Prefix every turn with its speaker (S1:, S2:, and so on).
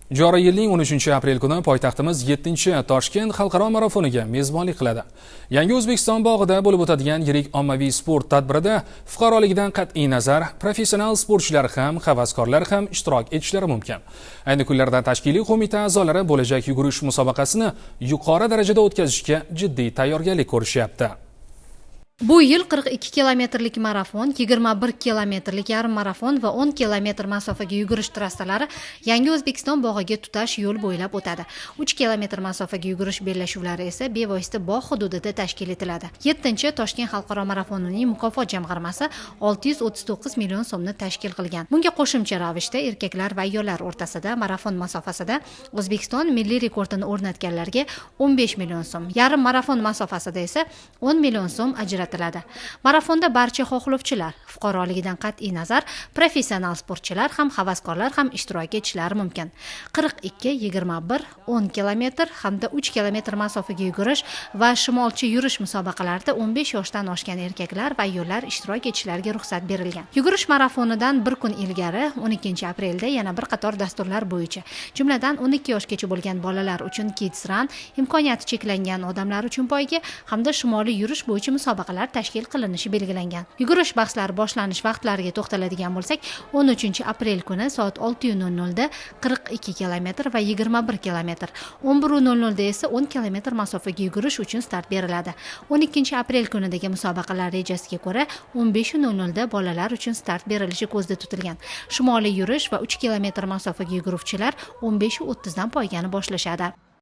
S1: Joriy yilning 13 aprel kuni poytaxtimiz 7 Toshkent xalqaro marafoniga mezbonlik qiladi. Yangi O'zbekiston bog'ida bo'lib o'tadigan yirik ommaviy sport tadbirida fuqaroligidan qat'iy nazar professional sportchilar ham, havaskorlar ham ishtirok etishlari mumkin. Ayni kunlarda tashkiliy qo'mita a'zolari bo'lajak yugurish musobaqasini yuqori darajada o'tkazishga jiddiy tayyorgarlik ko'rishyapti.
S2: Bu yil 42 kilometrlik marafon, 21 kilometrlik yarim marafon va 10 kilometr masofaga yugurish trassalari Yangi O'zbekiston bog'iga tutash yo'l bo'ylab o'tadi. 3 kilometr masofaga yugurish bellashuvlari esa bevosita bog' hududida tashkil etiladi. 7 Toshkent xalqaro marafonining mukofot jamg'armasi 639 million so'mni tashkil qilgan. Bunga qo'shimcha ravishda erkaklar va ayollar o'rtasida marafon masofasida O'zbekiston milliy rekordini o'rnatganlarga 15 million so'm, yarim marafon masofasida esa 10 million so'm ajratiladi. Marafonda barcha xohlovchilar, fuqaroligidan qat'iy nazar, professional sportchilar ham, havaskorlar ham ishtirok etishlari mumkin. 42, 21, 10 kilometr hamda 3 kilometr masofaga yugurish va shimolchi yurish musobaqalarida 15 yoshdan oshgan erkaklar va ayollar ishtirok etishlariga ruxsat berilgan. Yugurish marafonidan bir kun ilgari, 12 aprelda yana bir qator dasturlar bo'yicha, jumladan, 12 yoshgacha bo'lgan bolalar uchun Kids Run, imkoniyati cheklangan odamlar uchun poyga hamda shimoliy yurish bo'yicha musobaqalar tashkil qilinishi belgilangan. Yugurish bahslari boshlanish vaqtlariga to'xtaladigan bo'lsak, 13 aprel kuni soat 6:00 da 42 kilometr va 21 kilometr, 11:00 da esa 10 kilometr masofaga yugurish uchun start beriladi. 12 aprel kunidagi musobaqalar rejasiga ko'ra, 15:00 da bolalar uchun start berilishi ko'zda tutilgan. Shimoliy yurish va 3 kilometr masofaga yuguruvchilar 15:30 dan poygani boshlashadi.